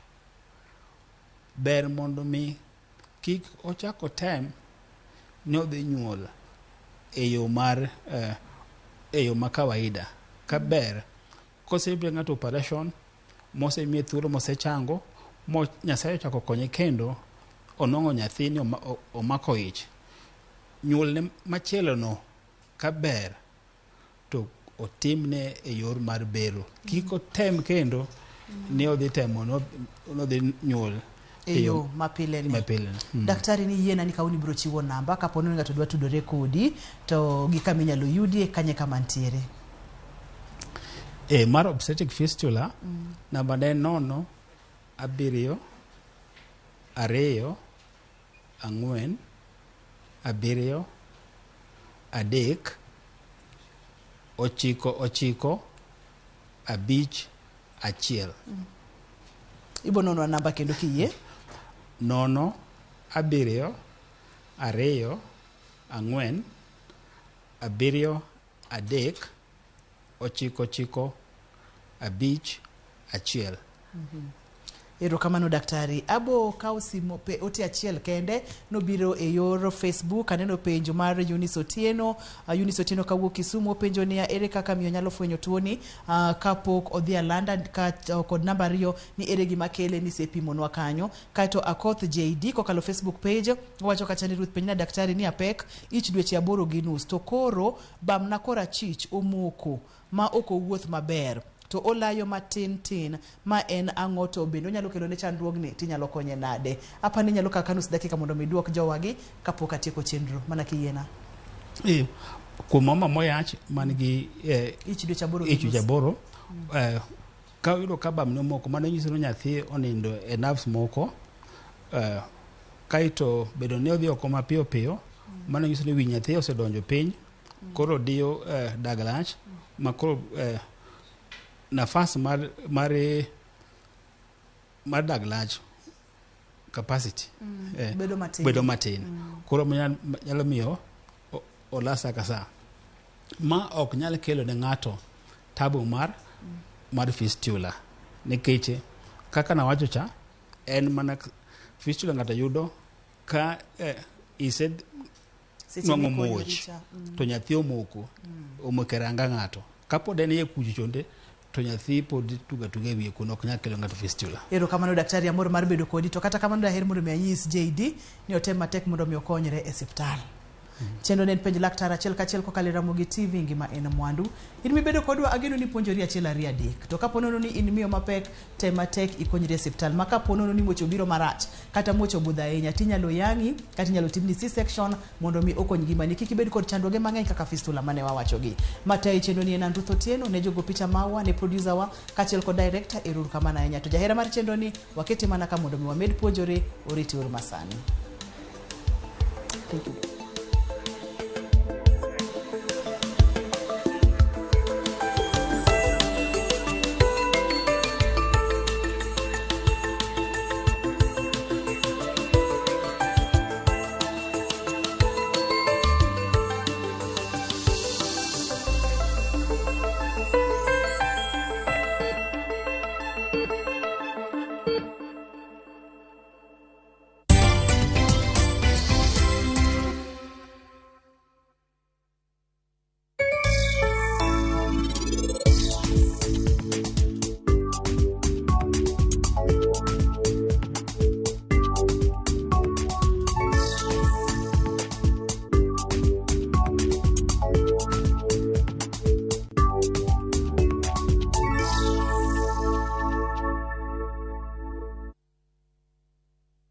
ber mondo mi kik ochak otem ni odhi nyuol e yo mar e yo ma kawaida. Ka ber kosetimne ng'ato operation mosemiye thuolo mosechango mo Nyasaye ochako konye kendo onwang'o nyathini omako ich, nyuolne machielo no ka ber to otimne e yor mar bero. Kik otem kendo ni odhi temo nodhi nyuol e yo mapile ni. Mapile. Daktari ni yiena ni kawuono ibiro chiwo namba kapo ni ng'ato dwa tudore kodi to gi kama inyalo yudie kanye kama ntiere. Mar obstetric fistula namba ne 0 7 2 4 7 3 9 9 5 1. Ibo nono namba kendo kiyie. 0 7 2 4 7 3 9 9 5 1. Erokamano daktari. Abo kawo simo pe ote achiel kende nobiro e yor Facebook. Aneno penjo mar Eunice Otieno. Eunice Otieno kawuok Kisumu openjo niya ere kaka miyo nyalo fwenyo tuoni kapok odhi alanda ka, kod namba 2 ni ere gima kele ni sepimonwa kanyo. Kaeto Akoth JD kokalo Facebook page owacho kacha ni Ruth penjna daktari ni apek ich dweche 8.5 to koro bamna korachich omoko ma ok owuoth maber to olayo matin tin ma en ang'o to bende onyalo kelo ne chandruogni tinyalo konye nade? Apani inyalo kawo nus dakika mondo mi duok jowagi kapok atieko chenro mana kiyiena. Kuom mama moyach man gi ich dweche 8 ich dweche 8, ka oyudo ka bamne omoko, mano nyiso ni nyathi onindo e nerves moko, kaeto bedo ni odhi oko mapiyo piyo, mano nyiso ni wi nyathi osedonjo piny, koro diyo dag lach ma koro nafas mar dag lach capacity bedo matin, bedo matin. Koro nyalo miyo ola sa ka sa ma ok nyal kelo ne ng'ato tabu mar fistula, nikech kaka nawacho cha en mana fistula ng'ato yudo ka ise nwang'o muoch to nyathi omoko omoko e ranga ng'ato kapod en iye kucho chonde to nyathi pod tuga tuga e wiye kuno, ok nyal kelo ng'ato fistula. Erokamano daktari, amor mar bedo kodi. To kata kamano daher mondo mi anyis JD ni otem matek mondo mi okonyre e osiptal. Chenro ne en penj laktar achiel kachiel kokalo e Ramogi TV, ngima en mwandu. In mibedo kodwa ageno ni puonjori 1 2 3. To kapo nono ni in miyo mapek, tem matek ikonyri e osiptal. Ma kapo nono ni muoch obiro marach kata muoch obudho ahinya, tinyalo yang'i kata inyalo timni C-section mondo mi okony ngimani kik ibed kod chandruoge mang'eny kaka fistula mane wawachogi. Matayi chenro ni en an Ruth Otieno, ne jogo picha mawa, ne producer wa kaachiel kod director, erokamano ahinya. To jahera mar chenro ni wakete mana ka mondo mi wamed puonjore, oriti uru masani. Thank you.